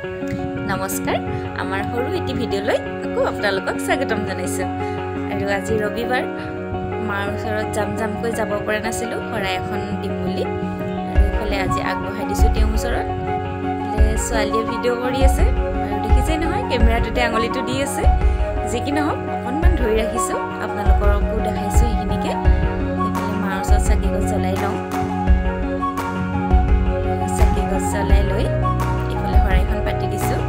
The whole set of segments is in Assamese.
নমস্কাৰ, আমাৰ সৰু এটি ভিডিঅ'লৈ আকৌ আপোনালোকক স্বাগতম জনাইছোঁ। আৰু আজি ৰবিবাৰ, মাৰ ওচৰত যাম যামকৈ যাব পৰা নাছিলোঁ শৰাই এখন দিম বুলি। আৰু এইফালে আজি আগবঢ়াই দিছোঁ তেওঁৰ ওচৰত। ছোৱালীয়ে ভিডিঅ' কৰি আছে আৰু দেখিছেই নহয় কেমেৰাটোতে আঙুলিটো দি আছে। যি কি নহওক অকণমান ধৰি ৰাখিছোঁ, আপোনালোককো দেখাইছোঁ সেইখিনিকে। এইফালে মাৰ ওচৰত চাকি গছ জ্বলাই লওঁ। চাকি গছ জ্বলাই লৈ এইফালে শৰাইখন পাতি দিছোঁ।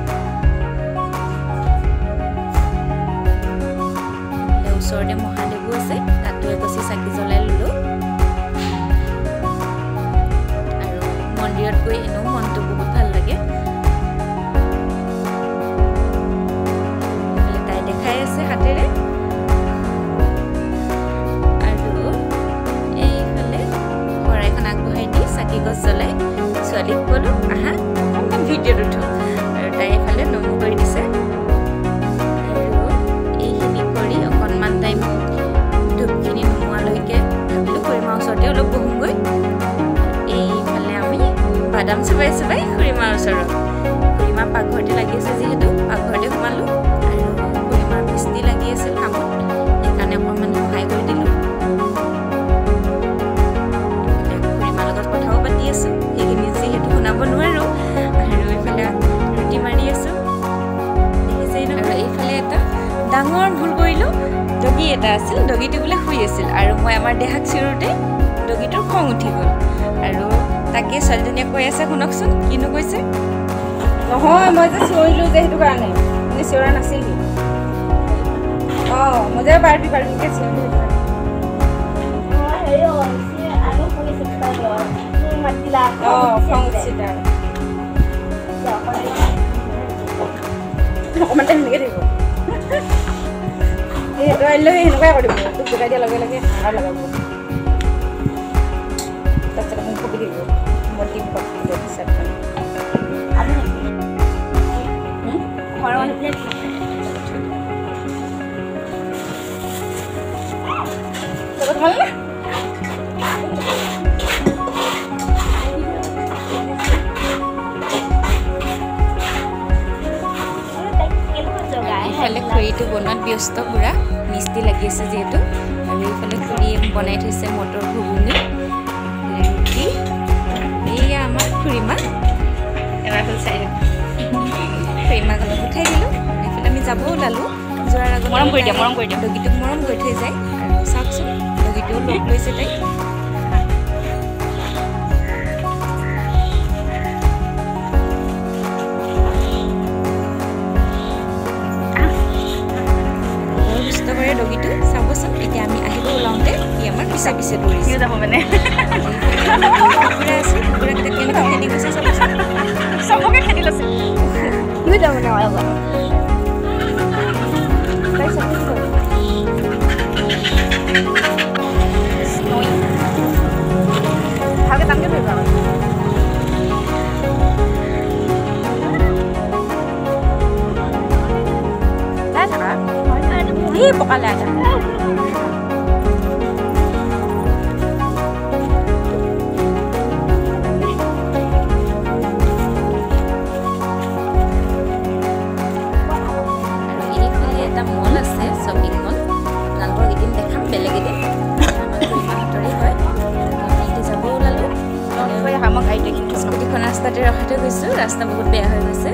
ওচৰতে মহাদেৱো আছে, তাতো এগছি চাকি জ্বলাই ল'লোঁ। আৰু মন্দিৰত গৈ এনেও মনটো বহুত ভাল লাগে। তাই দেখাই আছে হাতেৰে। আৰু এইফালে শৰাইখন আগবঢ়াই দি চাকি গছ জ্বলাই ছোৱালীক ক'লোঁ, আহা অকণমান ভিডিঅ'ত উঠো। আৰু তাই এইফালে নমো কৰি দিছে। আৰু এইখিনি কৰি অকণমান টাইম ধূপখিনি নুমোৱালৈকে ভাবিলোঁ খুৰীমাৰ ওচৰতে অলপ বহোঁগৈ। এইফালে আমি বাদাম চবাই চবাই খুৰীমাৰ ওচৰত, খুৰীমা পাকঘৰতে লাগি আছে যিহেতু পাকঘৰতে সোমালোঁ। আৰু খুৰীমাৰ মিস্ত্ৰী লাগি আছিল কামত, সেইকাৰণে অকণমান সহায় কৰি দিলোঁ। খুৰীমাৰ লগত কথাও পাতি আছোঁ, সেইখিনি যিহেতু শুনাব নোৱাৰোঁ। আৰু এইফালে ৰুটি মাৰি আছোঁ, দেখিছেই নহয়। আৰু এইফালে এটা ডাঙৰ ভুল কৰিলোঁ, ডগী এটা আছিল, ডগীটো বোলে শুই আছিল। আৰু মই আমাৰ দেহাক চিঞৰোঁতে ডগীটোৰ খং উঠি গ'ল। আৰু তাকে ছোৱালীজনীয়ে কৈ আছে, শুনকচোন কিনো কৈছে। নহয়, মই যে চিঞৰিলোঁ যে সেইটো কাৰণে, মানে চিঞৰা নাছিল। অঁ, মই যে পাৰিবি পাৰিবিকৈ চিঞৰিলোঁ সেইটো কাৰণে। অঁ, খং উঠিছে তাৰ। অকণমান টাইম সেনেকৈ থাকিব। সেইটো আহিলেও সেনেকুৱাই কৰিব, তোক জোকাই দিয়াৰ লগে লগে হাহাকাৰ লগাব। তাৰপিছত মোক কবি থাকিব, মই দিম পিছত। ভালনে? এইফালে খৰিটো বনোৱাত ব্যস্ত, পুৰা মিস্ত্ৰী লাগি আছে যিহেতু। আৰু এইফালে খুৰীয়ে বনাই থৈছে মটৰ ঘুগুনি, ৰুটি। এইয়া আমাৰ খুৰীমা, এবাৰ হ'ল চাই খুৰীমাক অলপ উঠাই দিলোঁ। এইফালে আমি যাব ওলালোঁ। যোৱাৰ আগত মৰম কৰি দিয়া, মৰম কৰি দিয়া, ডগীটোক মৰম কৰি থৈ যায়। আৰু চাওকচোন ডগীটোও লগ লৈছে তাইক। কৰে ডগীটো চাবচোন। এতিয়া আমি আহিব ওলাওঁতে সি আমাৰ পিছে পিছে দৌৰিছে। যাব মানে কুকুৰা আছে, কুকুৰাকেইটা কেনেকুৱা খেদি গৈছে চাবচোন। চবকে খেদি লৈছে। যাব মানে ভালকে টানকে ধৰিবা। যাই থাকা এই পকালে আটা। আৰু এইফালে এটা মল আছে, শ্বপিং মল। আপোনালোকক এদিন দেখাম, বেলেগ এদিন। আমাৰ খুৰীমাহঁতৰে হয়। আমি এতিয়া যাব ওলালোঁ। স্কুটিখন ৰাস্তাতে ৰখাই থৈ গৈছোঁ, ৰাস্তা বহুত বেয়া হৈ গৈছে।